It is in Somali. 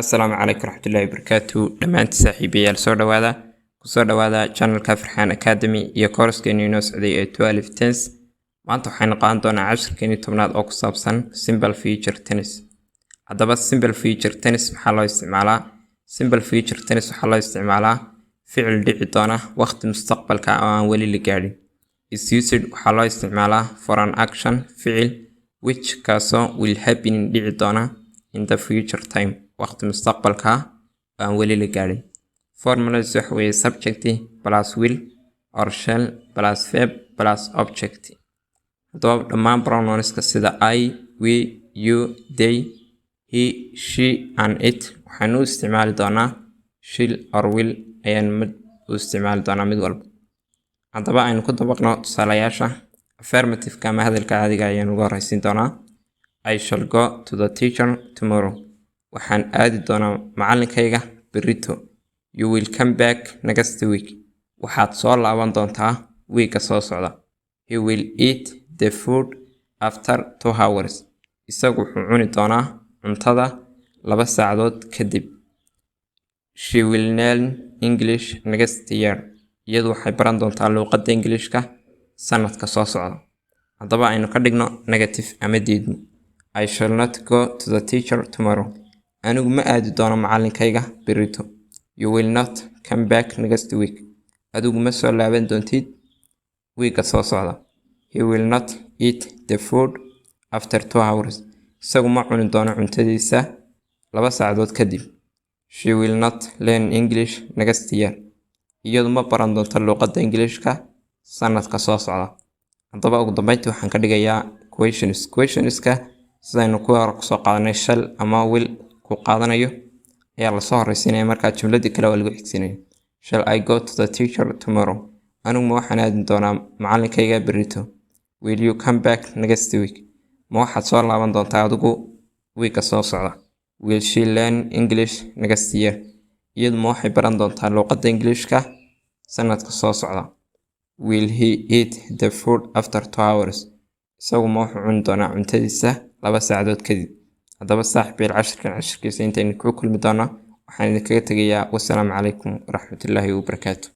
Asalaamu calaykum waraxmatullaahi wabarakaatu. Dhammaanti saaxiibayaal, soo dhawaada, kusoo dhawaada channelka Farxaan Academy iyo course-keeni inoo socday ee 12 tense. Maanta waxaynu qaadan doonaa cashirkeeni 10aad oo ku saabsan simple future tense. Haddaba, simple future tense maxaa loo isticmaalaa? Simple future tense waxaa loo isticmaalaa ficil dhici doona waqti mustaqbalka oo aan weli la gaadhin. Is used, waxaa loo isticmaalaa, for an action, ficil, which, kaasoo, will happening, dhici doona, in the future time, waqti mustaqbalka oo aan weli la gaadhin. Formulas waxa weeye subject plus will or shall plus verb plus object. Haddaba, dhammaan pronounska sida I, we, you, they, he, she and it waxaanu u isticmaali doonaa shall or will ayaan mid u isticmaali doonaa mid walba. Haddaba, aynu ku dabaqno tusaalayaasha. Affirmative-ka ama hadalka caadiga ayaan ugu horeysiin doonaa. I shall go to the teacher tomorrow. Waxaan aadi doonaa macallinkayga berrito. You will come back next week. Waxaad soo laaban doontaa wiigga soo socda. He will eat the food after 2 hours. Isagu wuxuu cuni doonaa cuntada 2 saacadood kadib. She will learn English next year. Iyadu waxay baran doontaa luuqadda Englishka sanadka soo socda. Haddaba, aynu ka dhigno negative ama diidmo. I shall not go to the teacher tomorrow. Anigu ma aadi doono macallinkayga berrito. You will not come back next week. Adigu ma soo laaban doontid wiigga soo socda. He will not eat the food after 2 hours. Isagu ma cuni doono cuntadiisa 2 saacadood kadib. She will not learn English next year. Iyadu ma baran doonto luuqadda Englishka sanadka soo socda. Haddaba, ugu dambeyntii waxaan ka dhigayaa questions. Questionska, sidaynu kuwa hore kusoo qaadanay, shall ama will ku qaadanayo ayaa lasoo horeysiinaya, markaa jumladii kale waa lagu xigsiinaya. Shall I go to the teacher tomorrow? Anigu ma waxaan aadi doonaa macallinkayga berrito? Will you come back next week? Ma waxaad soo laaban doontaa adigu wiigga soo socda? Will she learn English next year? Iyadu ma waxay baran doontaa luuqadda Englishka sanadka soo socda? Will he eat the food after 2 hours? Isagu ma wuxuu cuni doonaa cuntadiisa 2 saacadood kadib? Haddaba saaxiibayaal, cashirkan cashirkiisa intaynu ku kulmi doonaa, waxaan idinkaga tegayaa wasalaamu calaykum waraxmatullaahi wabarakaatu.